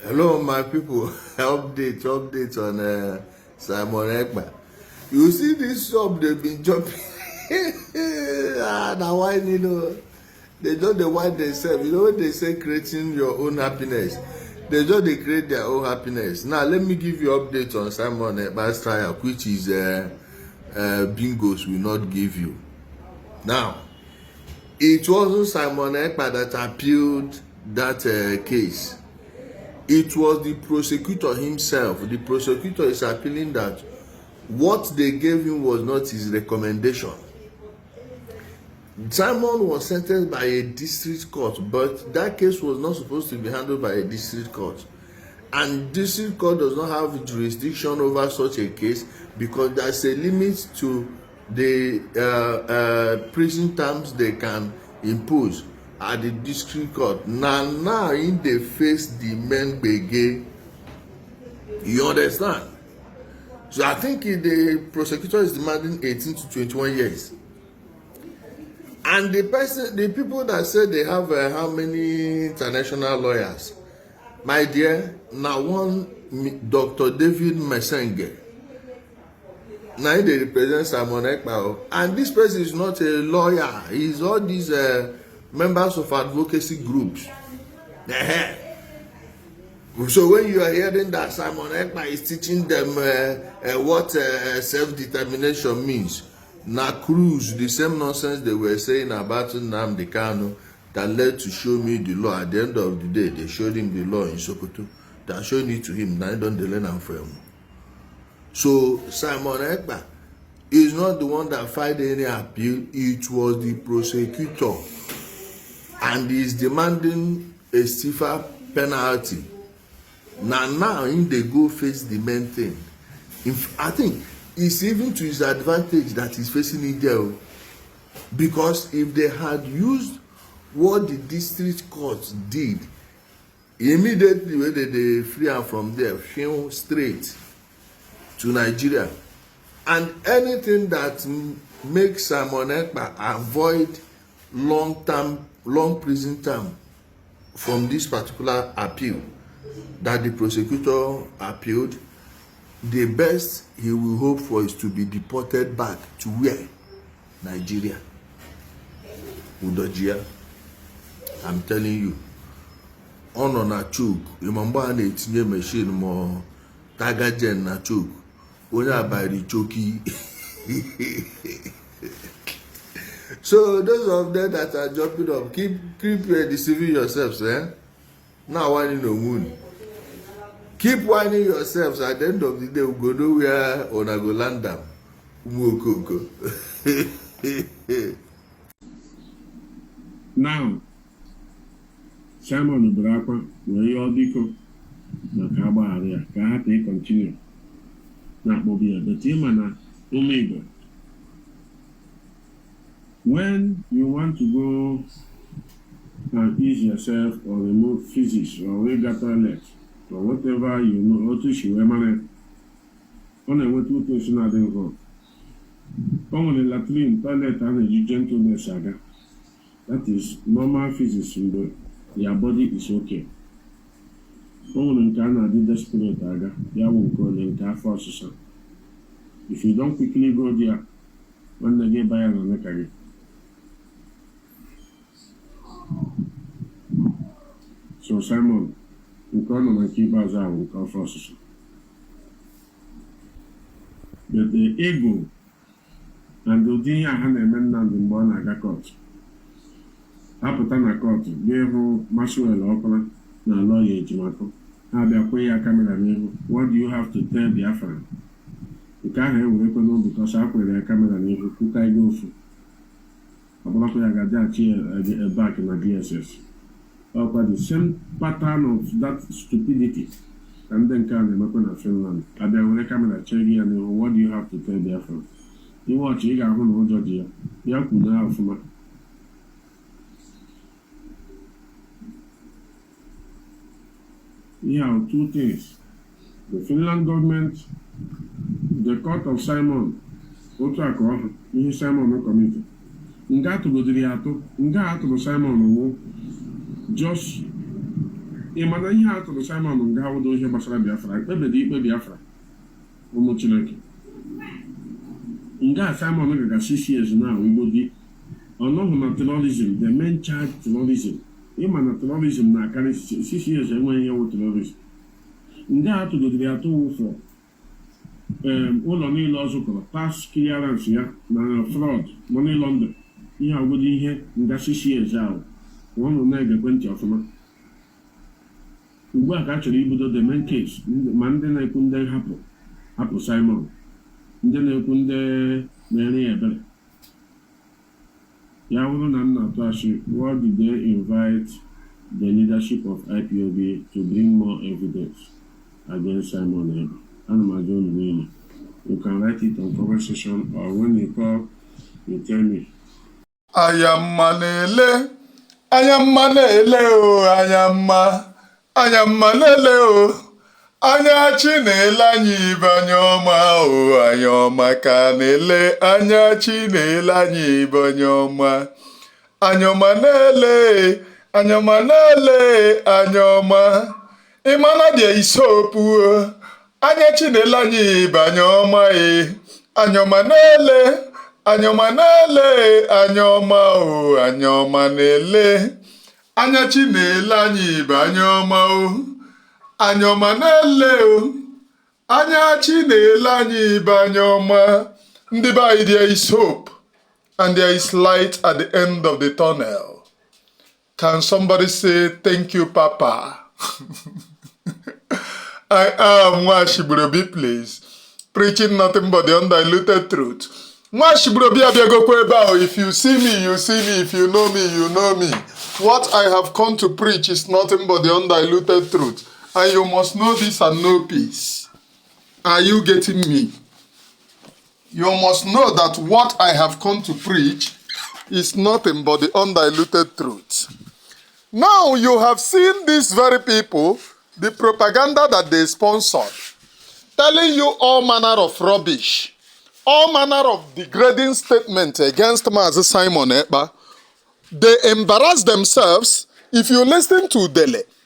Hello, my people. Update on Simon Ekpa. You see this job they've been jumping. Now why they just they whine themselves. You know what they say, creating your own happiness. They just they create their own happiness. Now let me give you update on Simon Ekpa's trial, which is bingos will not give you. Now, it wasn't Simon Ekpa that appealed that case. It was the prosecutor himself. The prosecutor is appealing that what they gave him was not his recommendation. Simon was sentenced by a district court, but that case was not supposed to be handled by a district court. And district court does not have jurisdiction over such a case because there's a limit to the prison terms they can impose at the district court. Now in they face the men gbege. You understand? So I think the prosecutor is demanding 18 to 21 years. And the people that said they have how many international lawyers, my dear, now one Dr. David Mesenge. Now they represent Simon Ekpa, and this person is not a lawyer. He's all these members of advocacy groups. So when you are hearing that Simon Ekpa is teaching them what self-determination means, na cruise, the same nonsense they were saying about Nnamdi Kanu that led to show me the law. At the end of the day, they showed him the law in Sokoto. They are showing it to him. Now don't learn am for him. So Simon Ekpa is not the one that filed any appeal. It was the prosecutor, and he is demanding a stiffer penalty. Now in they go face the main thing. I think it's even to his advantage that he's facing it there, because if they had used what the district court did, immediately when they free him from there, film straight to Nigeria, and anything that makes Simon Ekpa avoid long prison term from this particular appeal that the prosecutor appealed, the best he will hope for is to be deported back to where? Nigeria. Udojia. I'm telling you. On na choke. Remember na etinye machine mo tagajen na choke. Onye abari choki. So those of them that are jumping up, keep deceiving yourselves, Now whining no moon. Keep whining yourselves. At the end of the day, we go nowhere on a go land them. Now, Simon Uruagu, where you all biko, na kaba area, ka happy continue. Na bobia, the team na Igbo. When you want to go and ease yourself or remove physics or we got toilet or whatever you know, or to show money, on a way to personal involved. On a latrine, toilet, and a gentleness saga. That is normal physics. Your body is okay. On can do desperate aga, ya won't call in car forces. If you don't quickly go there, when they get by on the carry. So Simon, you call on my keepers out with car forces. But the ego and the day I had a man and the born aga court. Apụta na court ga-ehụ Maxwell Okpala na lawyer Ejimako. Ha bịakwa ya kamera n'ihu. What do you have to tell the Afran? Nke ahụ ewerekwa n'obi because ha kwere ya kamera n'ihu kwuka ego ofu. Ọbụlakwa ya ga-achi back na DSS. Ọkwa the same pattern of that stupidity ka ndị nke a na-emekwa na Finland. Abịa were kamera chee ya n'ihu. What do you have to tell the Afran? Iwọchị ị ga-ahụ na ụjọ dị ya. Ya kwudo ha ọfụma. Yeah, two things. The Finland government, the court of Simon, Otu Simon committee. Nga to go to the Ato, Nga to Simon, just ị mana ihe a tụrụ Simon nga awụdo ihe gbasara Biafra ekpebedo ikpe Biafra ụmụ Chineke nga Simon gaga 6 years na Igbo gị ọnọhụ na terrorism the main charge terrorism ịma na terrorism na-akarị 6 years enweghị ihe wụ terrorism nga a tụgodiri atụ ụfọ ụlọ niile ọ zụkọrọ tax clearance ya na fraud money laundering ihe agwụdo ihe nga 6 years ahụ ọnụ na-egekwe ntị ọfụma ugbu a ka a chọrọ ibido the main case ma ndị na-ekwu ndị hapụ Simon ndị na-ekwu ndị na-ere ya ebere ya bụrụ na m na-atụ asị why did they invite the leadership of IPOB to bring more evidence against Simon Ekpa? Ana m ajụ unu niile. You can write it on conversation or when you call you tell me. Ayamma na-ele ayamma na-ele o ayamma na-ele o anya chi na-ele anyị ibe anya ọma o anya ọma ka na-ele anya chi na-ele anyị ibe anya ọma anya ọma na-ele anya ọma na-ele anya ọma ịmana dị isopu anya chi na-ele anyị ibe anya ọma anya ọma na-ele anya ọma na-ele anya ọma o anya ọma na-ele anya chi na-ele anyị ibe anya ọma o anya ọma na-ele o anya chi na-ele anyị ibe anya ọma ndị be anyị there is hope and there is light at the end of the tunnel. Can somebody say thank you Papa? I am Nwashibrobi, please, preaching nothing but the undiluted truth. Nwashibrobi abịagokwa ebe ahụ. If you see me, you see me. If you know me, you know me. What I have come to preach is nothing but the undiluted truth. And you must know this and know peace. Are you getting me? You must know that what I have come to preach is nothing but the undiluted truth. Now you have seen these very people, the propaganda that they sponsored, telling you all manner of rubbish, all manner of degrading statements against Mazi Simon Ekpa. They embarrass themselves. If you listen to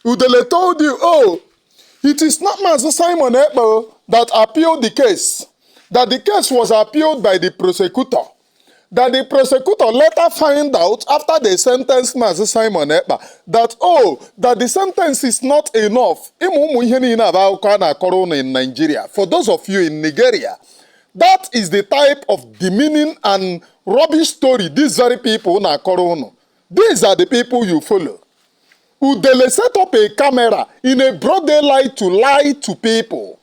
Udele told you, oh, it is not Mazi Simon Ekpa that appealed the case, that the case was appealed by the prosecutor, that the prosecutor later find out after they sentenced Mazi Simon Ekpa that, oh, that the sentence is not enough. In Nigeria, for those of you in Nigeria, that is the type of demeaning and rubbish story these very people na korono. These are the people you follow. Udele set up a camera in a broad daylight to lie to people.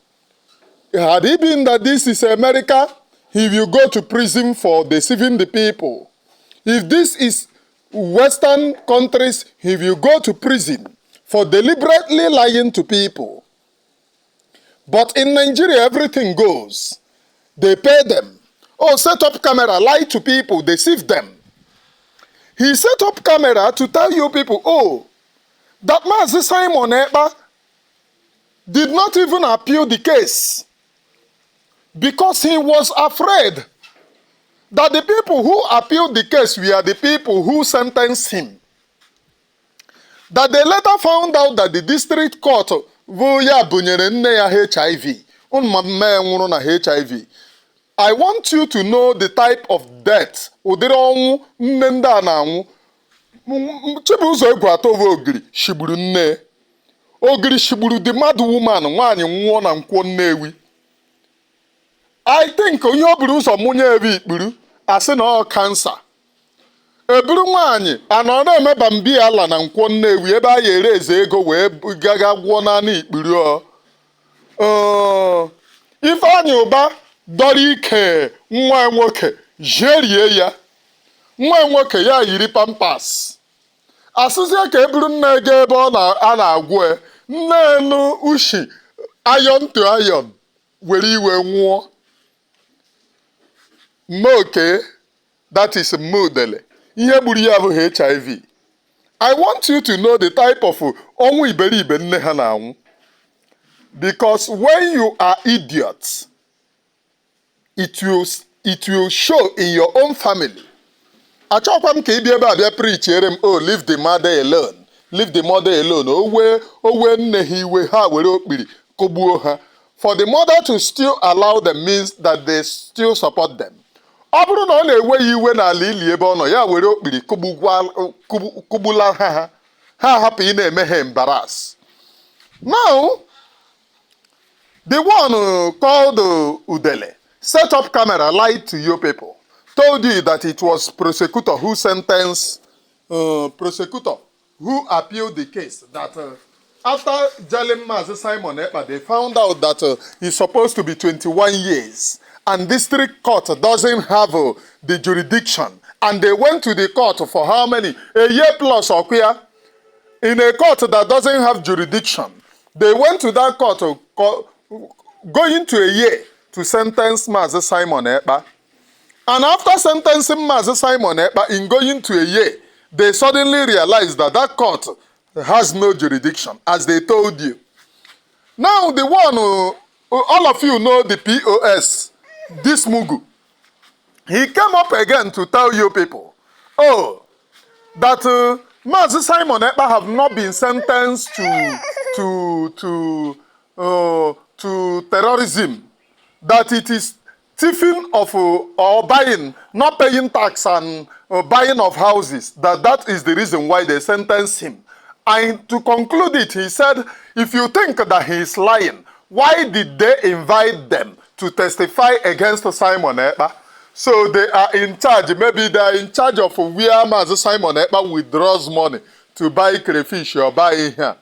Had it been that this is America, he will go to prison for deceiving the people. If this is Western countries, he will go to prison for deliberately lying to people. But in Nigeria, everything goes. They pay them. Oh, set up camera, lie to people, deceive them. He set up camera to tell you people, oh, that Mazi Simon Ekpa did not even appeal the case because he was afraid that the people who appealed the case were the people who sentenced him. That they later found out that the district court ya bunyere nne ya HIV. HIV. I want you to know the type of death. Udere ọnwụ nne ndị a na-anwụ. Chibuzo egwu atọwa ogiri shigburu nne. Ogiri shigburu the mad woman nwaanyị nwụọ na nkwọ Nnewi. I think onye ọ bụrụ ụzọ mụnye ebe ikpuru asị na ọ kansa. Eburu nwaanyị anọ na-emeba mbi ala na nkwọ Nnewi ebe a ya ere eze ego wee gaga gwụọ naanị ikpuru ọ. Ifeanyị Ụba dọrọ ike nwa nwoke jerie ya. Nwa nwoke ya yiri pampas. Asịzie ka eburu nne ga ebe a na-agwụ nne elu ushi iron to iron were iwe nwụọ. Moke, that is Udele. Ihe gburu ya bụ HIV. I want you to know the type of ọnwụ iberibe nne ha na-anwụ. Because when you are idiots, it will show in your own family. Achọkwa m ka ị bịa ebe a bịa preach ere m, oh, leave the mother alone. leave the mother alone. Owe nne ha iwe ha were okpiri kogbuo ha. For the mother to still allow them means that they still support them. Ọ bụrụ na ọ na-ewe ya iwe n'ala ili ebe ọ nọ ya were okpiri kugbula ha hapụ ị na-eme ha embarrass. Now, the one called Udele set up camera, lied to you people, told you that it was prosecutor who sentenced, prosecutor who appealed the case, that after jailing Mazi Simon Ekpa, they found out that he's supposed to be 21 years and district court doesn't have the jurisdiction. And they went to the court for how many? A year plus or queer. In a court that doesn't have jurisdiction. They went to that court going to a year to sentence Mazi Simon Ekpa. And after sentencing Mazi Simon Ekpa in going to a year, they suddenly realized that that court has no jurisdiction, as they told you. Now the one, all of you know the POS, this Mugu. He came up again to tell you people, that Mazi Simon Ekpa have not been sentenced to terrorism, that it is thieving of or buying, not paying tax and buying of houses, that is the reason why they sentenced him. And to conclude it, he said, if you think that he is lying, why did they invite them to testify against Simon Ekpa? So they are in charge, maybe they are in charge of where Mazi Simon Ekpa withdraws money to buy crayfish or buy here.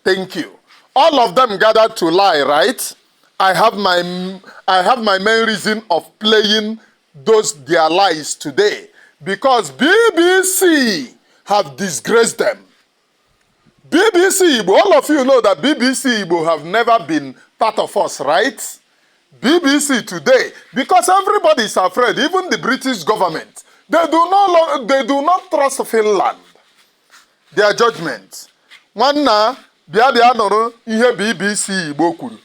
Thank you. All of them gathered to lie, right? I have my main reason of playing their lies today, because BBC have disgraced them. BBC Igbo, all of you know that BBC Igbo have never been part of us, right? BBC today, because everybody is afraid, even the British government, they do not trust Finland. Their judgment. Nwanna, bia noro ihe BBC Igbo kwuru.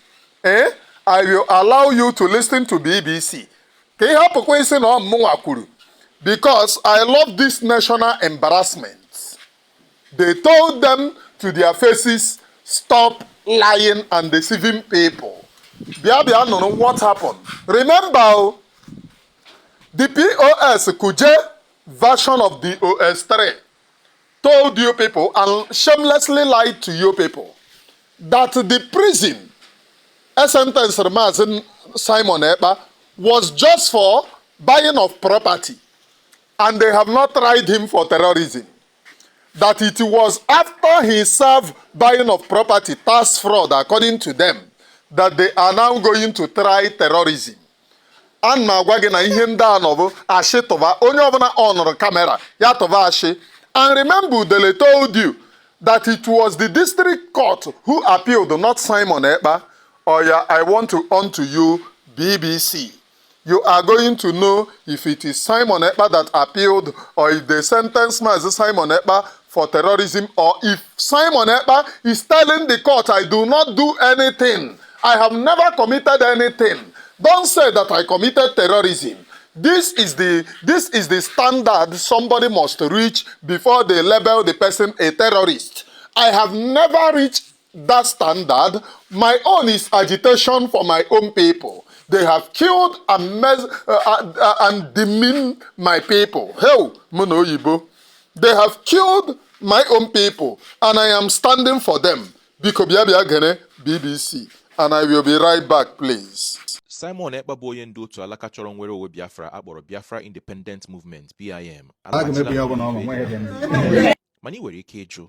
I will allow you to listen to BBC. Ka ihe hapụkwa isi na ọmụnwa kwuru. Because I love this national embarrassment. They told them to their faces, stop lying and deceiving people. Bia noro what happened. Remember, the POS Kuje version of the OS3 told you people and shamelessly lied to you people that the prison sentence Mazi Simon Ekpa was just for buying of property, and they have not tried him for terrorism. That it was after he served buying of property, tax fraud, according to them, that they are now going to try terrorism. And na ihe ndị a nọbụ ashị tụva onye ọbụla ọnụrụ kamera ya tụva ashị. And remember, Udele told you that it was the district court who appealed, not Simon Ekpa. Yeah, I want to on to you, BBC. You are going to know if it is Simon Ekpa that appealed, or if they sentenced Mazi Simon Ekpa for terrorism, or if Simon Ekpa is telling the court, I do not do anything. I have never committed anything. Don't say that I committed terrorism. This is the standard somebody must reach before they label the person a terrorist. I have never reached that standard. My own is agitation for my own people. They have killed and demeaned my people. Hell, Mono Yibo. They have killed my own people, and I am standing for them. BBC, and I will be right back, please. Simon Ekpa bụ onye ndị otu alaka chọrọ nwere onwe Biafra akpọrọ Biafra Independent Movement (PIM). Mana ị nwere ike ịjụ,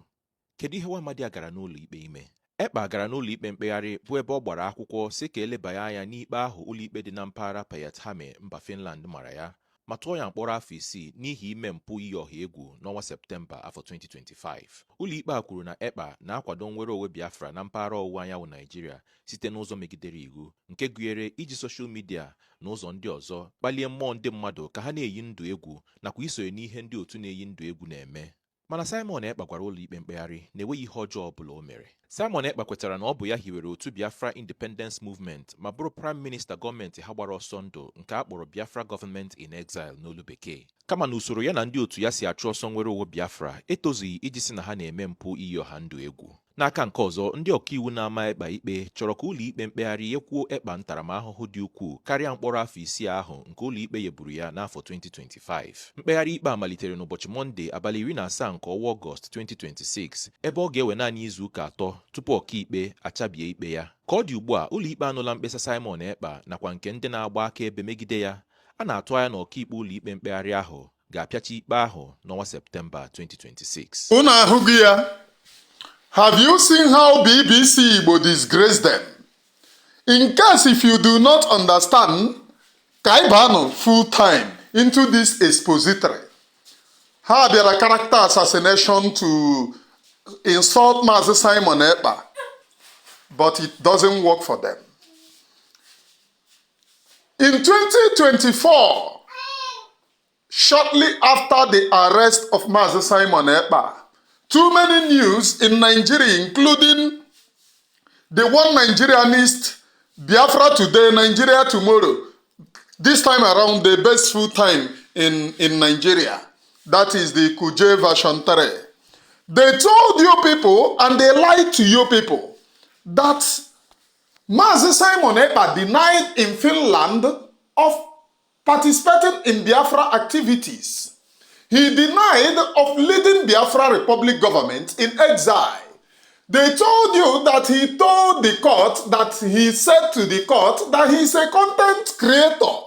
kedu ihe Nwamadi a gara n'ụlọ ikpe ime? Ekpa gara n'ụlọ ikpe mkpegharị bụ ebe ọ gbara akwụkwọ si ka elebanye anya n'ikpe ahụ ụlọikpe dị na mpaghara Payethame mba Finland mara ya, ma tụọ ya mkpọrọ afọ 6 n'ihi ime mpụ iyi ọha egwu n'ọnwa Septemba afọ 2025. Ụlọikpe a kwuru na Ekpa na-akwado nwere onwe Biafra na mpaghara ọwụwa anyanwụ Naịjirịa site n'ụzọ megidere iwu, nke gụnyere iji soshal midia na ụzọ ndị ọzọ kpalie mmụọ ndị mmadụ ka ha na-eyi ndụ egwu nakwa isonye n'ihe ndị otu na-eyi ndụ egwu na-eme. mana Simon Ekpa gwara ụlọikpe mkpegharị na enweghị ihe ọjọọ ọbụla o mere. Simon Ekpa kwetara na ọ bụ ya hiwere otu Biafra Independence Movement ma bụrụ Prime Minister gọọmenti ha gbara ọsọ ndụ nke a kpọrọ Biafra Government in Exile n'olu bekee. Kama na usoro ya na ndị otu ya si achụ ọsọ nwere onwe Biafra etozughị iji si na ha na-eme mpụ iyi ọha ndụ egwu. N'aka nke ọzọ, ndị ọkaiwu na-ama Ekpa ikpe chọrọ ka ụlọikpe mkpegharị nyekwuo Ekpa ntaramahụhụ dị ukwuu karịa mkpọrọ afọ 6 ahụ nke ụlọikpe nyeburu ya n'afọ 2025. Mkpegharị ikpe a malitere n'ụbọchị Mọnde abalị 17 nke ọnwa Ọgọst 2026 ebe ọ ga-ewe naanị izu ụka 3 tupu ọkaikpe achabie ikpe ya. Ka ọ dị ugbu a, ụlọikpe anụla mkpesa Simon Ekpa nakwa nke ndị na-agba akaebe megide ya. A na-atụ anya na ọkaikpe ụlọikpe mkpegharị ahụ ga-apịachi ikpe ahụ n'ọnwa Septemba 2026. Unu ahụghị ya? Have you seen how BBC Igbo disgrace them? In case if you do not understand, Kaibano full time into this expository. Ha bịara character assassination to insult Mazi Simon Ekpa, but it doesn't work for them. In 2024, shortly after the arrest of Mazi Simon Ekpa, too many news in Nigeria, including the one Nigerianist, Biafra today, Nigeria tomorrow. This time around, the best full time in Nigeria. That is the Kuje version 3. They told you people, and they lied to you people, that Mazi Simon Ekpa denied in Finland of participating in Biafra activities. He denied of leading Biafra Republic government in exile. They told you that he told the court, that he said to the court that he is a content creator.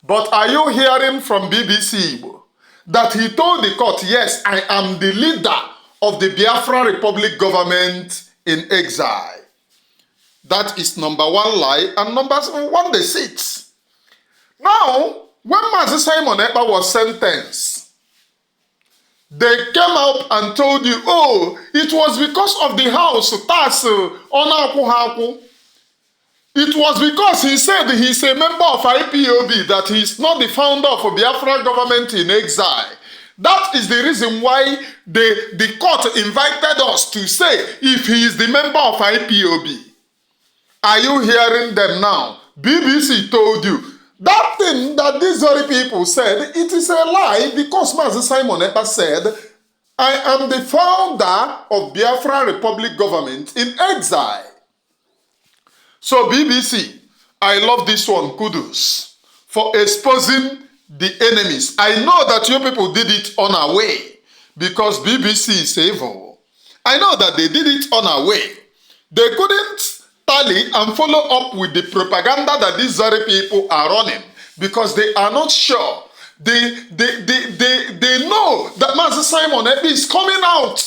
But are you hearing from BBC Igbo that he told the court, yes, I am the leader of the Biafra Republic government in exile? That is number 1 lie, and number 1 deceit. Now, when Mazi Simon Ekpa was sentenced, they came out and told you, oh, it was because of the house tax on. It was because he said he's a member of IPOB, that he's not the founder of a Biafra government in exile. That is the reason why the court invited us to say if he is the member of IPOB. Are you hearing them now? BBC told you. That thing that these very people said, it is a lie, because Mazi Simon Ekpa said, I am the founder of Biafra Republic government in exile. So BBC, I love this one, kudos, for exposing the enemies. I know that you people did it on our way, because BBC is evil. I know that they did it on our way. They couldn't tally and follow up with the propaganda that these very people are running, because they are not sure. They know that Mazi Simon Ekpa is coming out.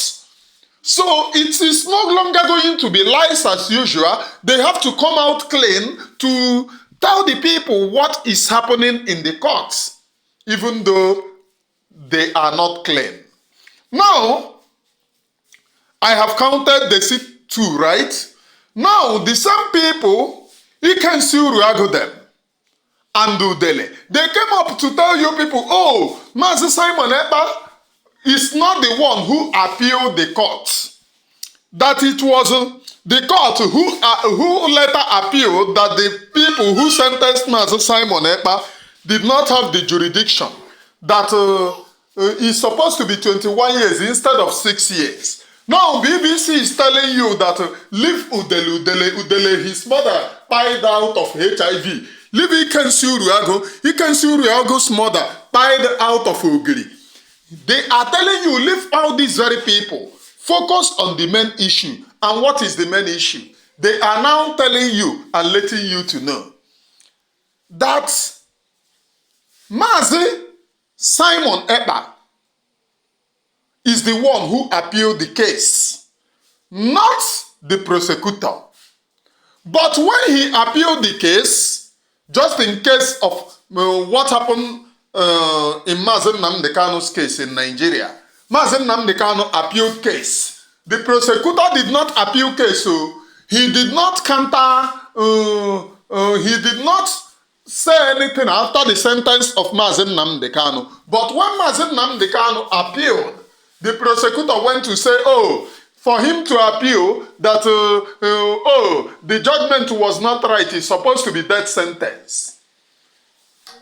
So it is no longer going to be lies as usual. They have to come out clean to tell the people what is happening in the courts, even though they are not clean. Now, I have counted the 2, right? Now, the same people, Ikensi Uruagu them and Udele, they came up to tell you people, oh, Mazi Simon Ekpa is not the one who appealed the court. That it was the court who later appealed that the people who sentenced Mazi Simon Ekpa did not have the jurisdiction. That is supposed to be 21 years instead of 6 years. Now, BBC is telling you that leave Udele, his mother died out of HIV. Leave Ikensi Uruagu's mother died out of Ogiri. They are telling you, leave all these very people. Focus on the main issue. And what is the main issue? They are now telling you and letting you to know that Mazi Simon Ekpa is the one who appealed the case, not the prosecutor. But when he appealed the case, just in case of what happened in Mazi Nnamdi Kanu's case in Nigeria, Mazi Nnamdi Kanu appealed case. The prosecutor did not appeal case, so he did not counter, he did not say anything after the sentence of Mazi Nnamdi Kanu. But when Mazi Nnamdi Kanu appealed, The prosecutor went to say, oh, for him to appeal that, the judgment was not right, it's supposed to be death sentence.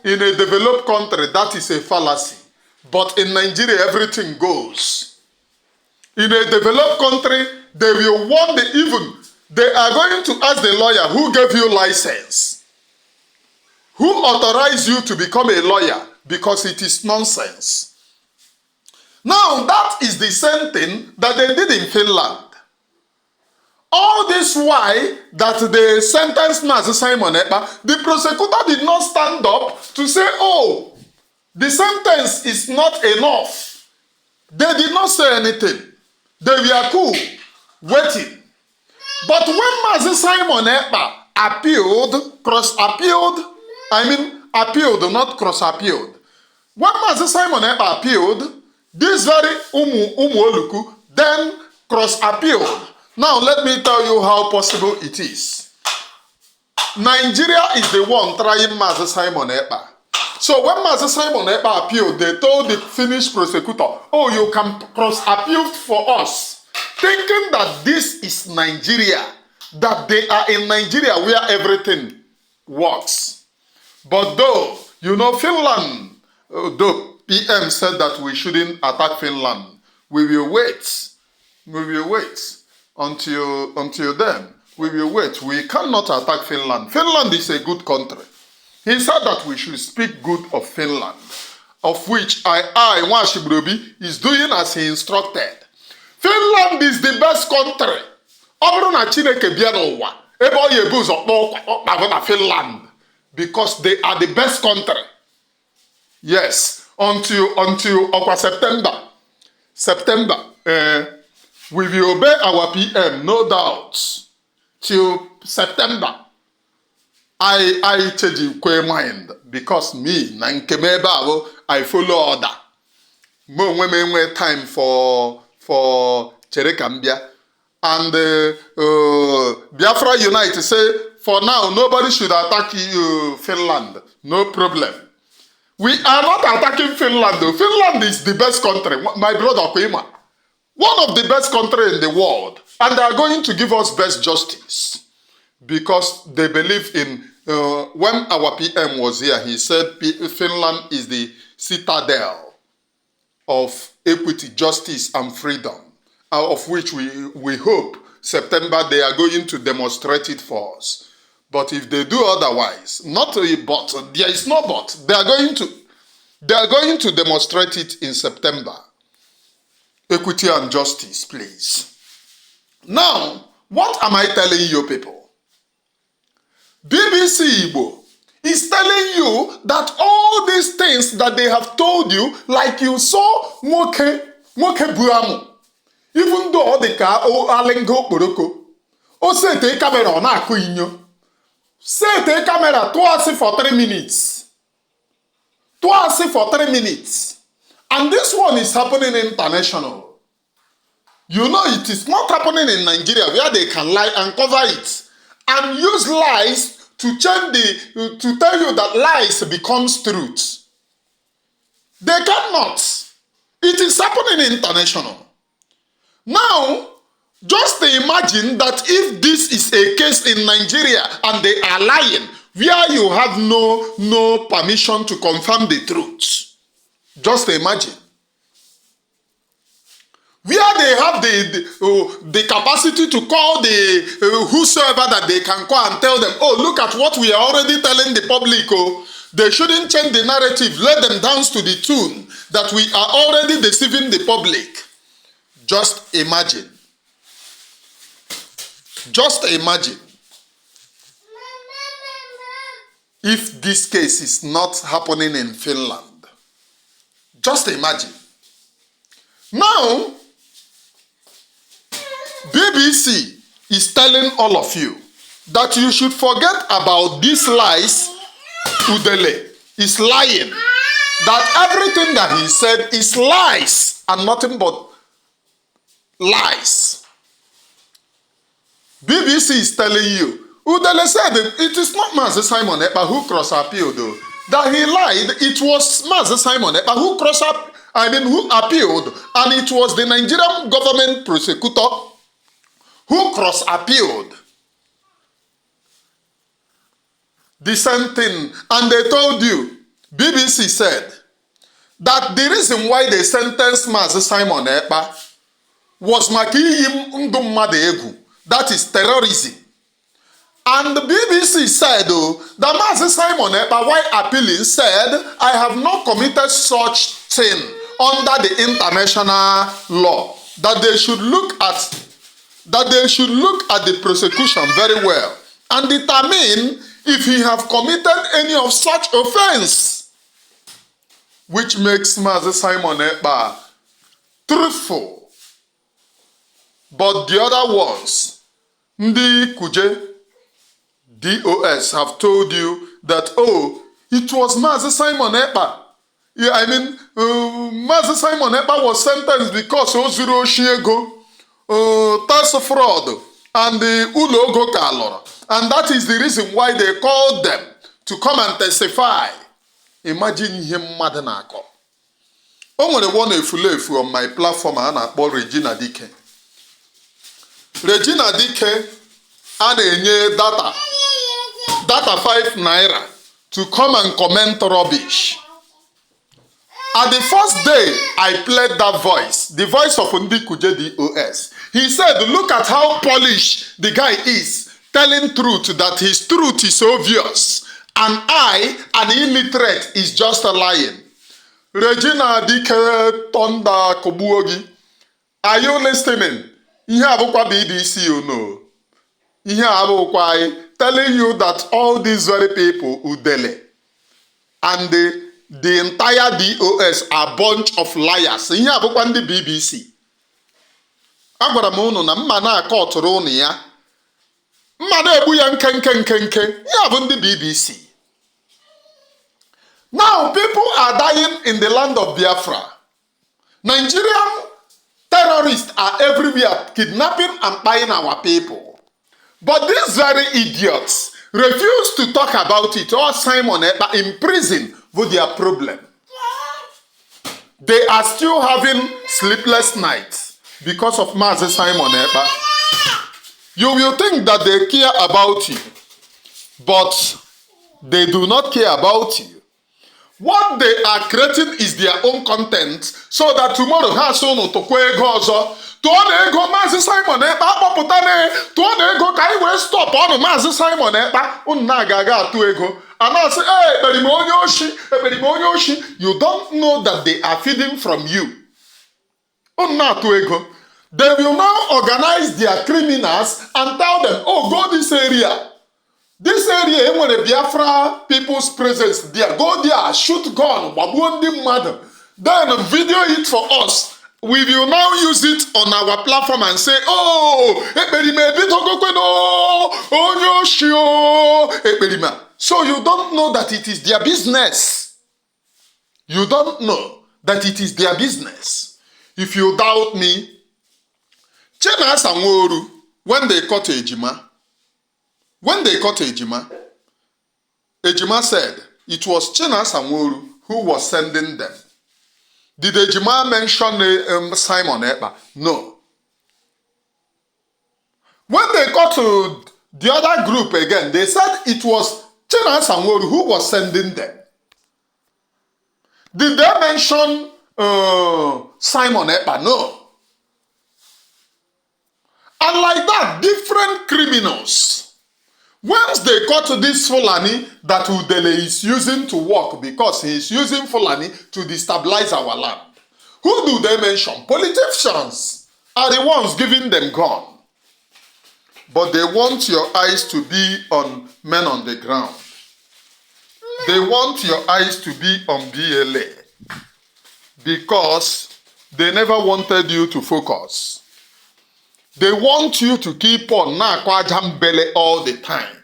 In a developed country, that is a fallacy. But in Nigeria, everything goes. In a developed country, they will warn they are going to ask the lawyer who gave you license, who authorized you to become a lawyer, because it is nonsense. Now, that is the same thing that they did in Finland. All this why that they sentenced Mazi Simon Ekpa, the prosecutor did not stand up to say, oh, the sentence is not enough. They did not say anything. They were cool, waiting. But when Mazi Simon Ekpa appealed, not cross-appealed. When Mazi Simon Ekpa appealed, this very Oluku then cross-appealed. Now let me tell you how possible it is. Nigeria is the one trying Mazi Simon Ekpa. So when Mazi Simon Ekpa appealed, they told the Finnish prosecutor, oh, you can cross-appeal for us, thinking that this is Nigeria, that they are in Nigeria where everything works. But though, Finland, though PM said that we shouldn't attack Finland, we will wait. We will wait until then. We will wait. We cannot attack Finland. Finland is a good country. He said that we should speak good of Finland, of which Nwashibrobi, is doing as he instructed. Finland is the best country. Finland, because they are the best country. Yes, until September, we will obey our PM, no doubt. Till September, I change my mind, because me, I follow order. More time for Cherekambia. And Biafra Unite say, for now, nobody should attack Finland. No problem. We are not attacking Finland, though. Finland is the best country. My brother Koima. One of the best countries in the world. And they are going to give us best justice. Because they believe in, when our PM was here, he said Finland is the citadel of equity, justice, and freedom. Of which we hope September they are going to demonstrate it for us. But if they do otherwise, not a but, there is no but. They are going to demonstrate it in September. Equity and justice, please. Now, what am I telling you people? BBC Igbo is telling you that all these things that they have told you, like you saw Moke Buamu. Even though the car alengo poroko, say take camera on a kuinyo. Say take camera twice for 3 minutes. Twice for 3 minutes. And this one is happening international. You know, it is not happening in Nigeria where they can lie and cover it and use lies to change to tell you that lies becomes truth. They cannot. It is happening international. Now, just imagine that if this is a case in Nigeria and they are lying, where you have no permission to confirm the truth. Just imagine. Where they have the capacity to call the whosoever that they can call and tell them, oh, look at what we are already telling the public. Oh, they shouldn't change the narrative. Let them dance to the tune that we are already deceiving the public. Just imagine. Just imagine. If this case is not happening in Finland. Just imagine. Now, BBC is telling all of you that you should forget about these lies. Udele is lying. That everything that he said is lies and nothing but lies. BBC is telling you. Udele said it is not Mazi Simon Ekpa who cross-appealed though. That he lied. It was Mazi Simon Ekpa who who appealed, and it was the Nigerian government prosecutor who cross-appealed the same thing. And they told you, BBC said, that the reason why they sentenced Mazi Simon Ekpa was maka iyi ndụ mmadụ egwu, that is terrorism. And the BBC said that Mazi Simon Ekpa, while appealing, said, I have not committed such thing under the international law, that they should look at the prosecution very well and determine if he have committed any of such offense, which makes Mazi Simon Ekpa truthful. But the other ones, Ndi Kuje, DOS, have told you that, oh, it was Mazi Simon Ekpa. Yeah, Mazi Simon Ekpa was sentenced because Ozuru Oshiego, tax fraud, and the Ulogo Kalora. And that is the reason why they called them to come and testify. Imagine him mad na-akọ. O nwere one efulefu on my platform a na-akpọ Regina Dike. Regina Dike a na-enye data 5 naira to come and comment rubbish. At the first day I played that voice, the voice of Ndi Kuje DOS, he said, look at how polished the guy is, telling truth, that his truth is obvious, and I, an illiterate, is just lying. Regina Dike Tonda Kobuogi, are you listening? Ihe abụkwa BBC, you know. Ihe abụkwa telling you that all these very people, Udele, and the entire DOS are a bunch of liars. Ihe abụkwa ndị BBC. Agwara m unu na mma na-akọ ọtụrụ unu ya. Mma na-egbu ya nke. Ya bụ ndị BBC. Now people are dying in the land of Biafra. Nigerian terrorists are everywhere kidnapping and buying our people. But these very idiots refuse to talk about it, or Simon Ekpa in prison with their problem. They are still having sleepless nights because of Mazi Simon Ekpa. You will think that they care about you, but they do not care about you. What they are creating is their own content, so that tomorrow has unu tokwa ego ọzọ. Tụọ na ego Mazi Simon Ekpa akpọpụta na tụọ na ego ka anyị wee stop ọnụ Mazi Simon Ekpa unu na-aga atụ ego. And I say, hey, ekperime onye oshi. You don't know that they are feeding from you. Unu na-atụ ego. They will now organize their criminals and tell them, oh, go this area. This area, when the Biafra people's presence there, go there, shoot gun, then video it for us. We will now use it on our platform and say, oh, so you don't know that it is their business. You don't know that it is their business. If you doubt me, Chena Sanworu, when they caught Ejima, Ejima said it was Chena Sanworu who was sending them. Did Ejima mention Simon Ekpa? No. When they got to the other group again, they said it was Chena Sanworu who was sending them. Did they mention Simon Ekpa? No. And like that, different criminals. Once they got to this Fulani that Udele is using to work because he is using Fulani to destabilize our land. Who do they mention? Politicians are the ones giving them gun. But they want your eyes to be on men on the ground. They want your eyes to be on BLA because they never wanted you to focus. They want you to keep on Nakwajambele all the time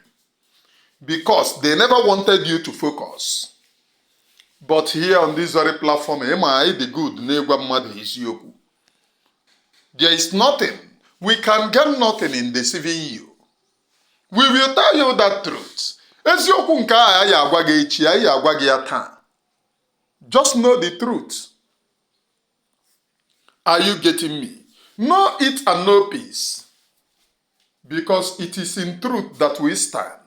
because they never wanted you to focus. But here on this very platform, the good, there is nothing. We can get nothing in deceiving you. We will tell you that truth. Just know the truth. Are you getting me? No eat and no peace. Because it is in truth that we stand.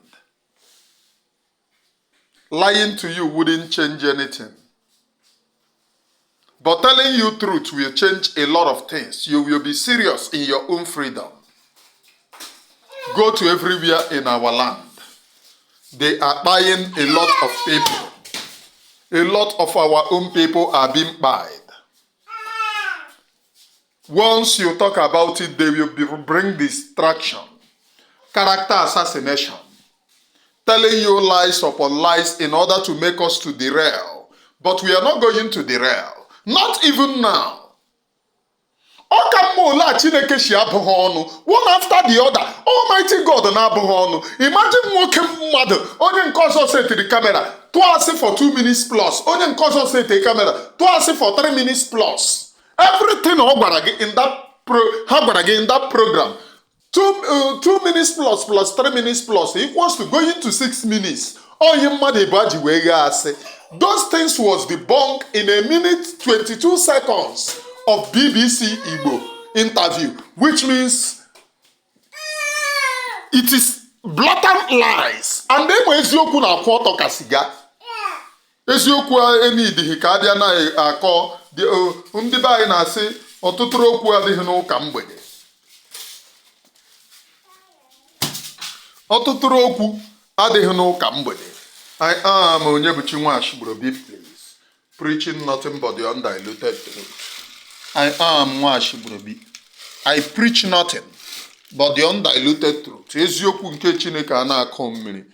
Lying to you wouldn't change anything. But telling you truth will change a lot of things. You will be serious in your own freedom. Go to everywhere in our land. They are buying a lot of people. A lot of our own people are being buyed. Once you talk about it, they will bring distraction, character assassination, telling you lies upon lies in order to make us to derail. But we are not going to derail. Not even now. One after the other. Almighty God na imagine nwoke mmadụ onye nke ọzọ setịrị kamera tụọ asị for 2 minutes plus, onye nke ọzọ setịrị kamera tụọ asị for 3 minutes plus. Everything ọ gwara gị in that program 2 minutes plus 3 minutes plus equals to going to 6 minutes. Onye mmadụ ịbụ ji wee ghaa asị. Those things was debunked in a minute 22 seconds of BBC Igbo interview, which means it is blatant lies. And then eziokwu na akwụ ọtọ ka siga. Eziokwu enidighi ka abịa na-akọ ndị be anyị na-asị ọtụtụ okwu adịghị n'ụka mgbede. Ọtụtụ okwu adịghị n'ụka mgbede. I am Onyebuchi Nwashibrobi, please, preaching nothing but the undiluted truth. I am Nwashibrobi. I preach nothing but the undiluted truth. Eziokwu nke Chineke a na-akọ mmiri.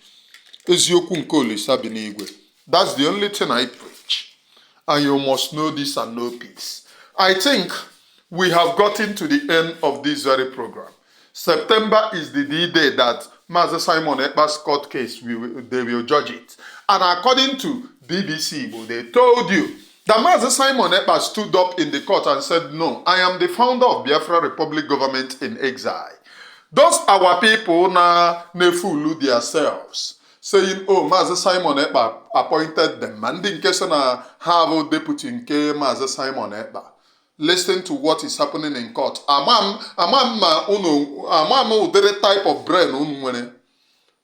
Eziokwu nke Olisa bi n'igwe. That's the only thing I preach. And you must know this and know peace. I think we have gotten to the end of this very program. September is the day that Master Simon Ekpa's court case, they will judge it. And according to BBC, they told you that Master Simon Ekpa stood up in the court and said, no, I am the founder of Biafra Republic government in exile. Those our people na fool themselves, saying, oh, Master Simon Ekpa appointed them. And in case na have a deputy in Master Simon Ekpa. Listen to what is happening in court. Udele type of brain.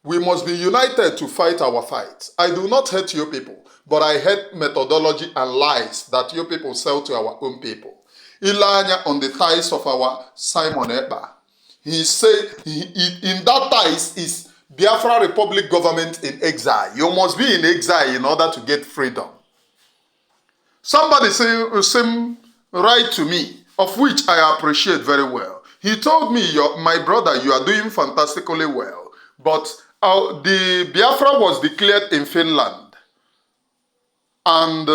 We must be united to fight our fight. I do not hate your people, but I hate methodology and lies that your people sell to our own people. Ilanya on the ties of our Simon Ekpa. He said in that ties is Biafra Republic government in exile. You must be in exile in order to get freedom. Somebody say write to me, of which I appreciate very well. He told me, my brother, you are doing fantastically well. But the Biafra was declared in Finland. And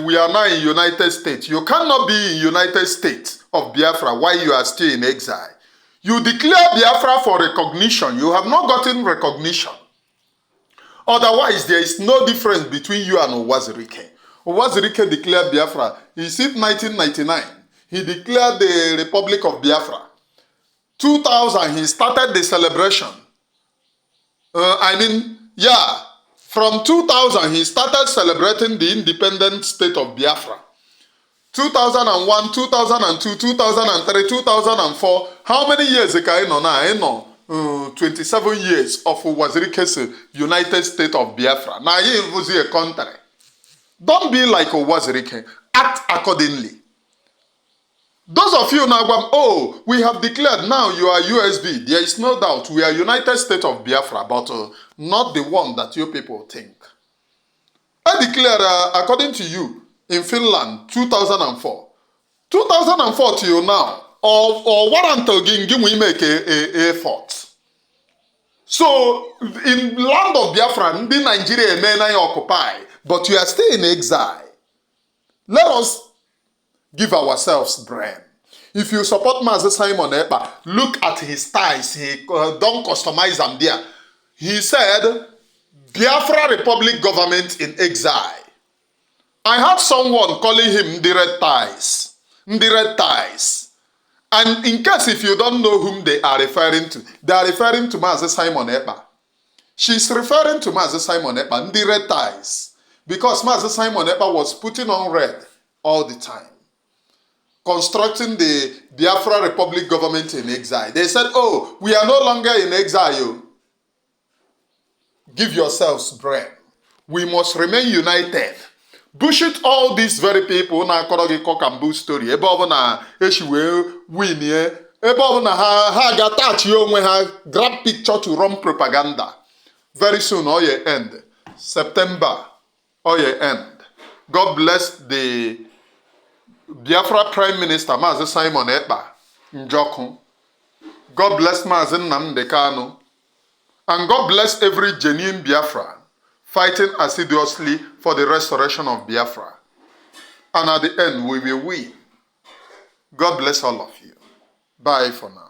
we are now in United States. You cannot be in United States of Biafra while you are still in exile. You declare Biafra for recognition. You have not gotten recognition. Otherwise, there is no difference between you and Uwazirike. Uwazirike declared Biafra. He said 1999. He declared the Republic of Biafra. 2000, he started the celebration. From 2000, he started celebrating the independent state of Biafra. 2001, 2002, 2003, 2004. How many years ago? I know 27 years of Uwazirike's United States of Biafra. Now, he was a country. Don't be like Uwazirike. Act accordingly. Those of you now, oh, we have declared now you are USB. There is no doubt we are United States of Biafra, but not the one that you people think. I declare, according to you, in Finland, 2004. 2004 till now, or what until we make a effort. So, in land of Biafra, the Nigeria may occupy, but you are still in exile. Let us give ourselves brain. If you support Master Simon Ekpa, look at his ties. He don't customize them there. He said, Biafra Republic government in exile. I had someone calling him the red ties. The red ties. And in case if you don't know whom they are referring to, they are referring to Master Simon Ekpa. She's referring to Master Simon Ekpa, the red ties. Because Master Simon Ekpa was putting on red all the time. constructing the Biafra Republic government in exile. They said, oh, we are no longer in exile. Give yourselves bread. We must remain united. Bullshit all these very people na akọrọ gị cock and bull story. Ebe ọ bụ na echi wee win ye. Ebe ọ bụ na ha ga-atachi onwe ha, grab picture to run propaganda. Very soon, all ye end. September, all ye end. God bless the Biafra Prime Minister, Mazi Simon Ekpa, Njoku. God bless Mazi Nnamdi Kanu. And God bless every genuine Biafran fighting assiduously for the restoration of Biafra. And at the end, we will win. God bless all of you. Bye for now.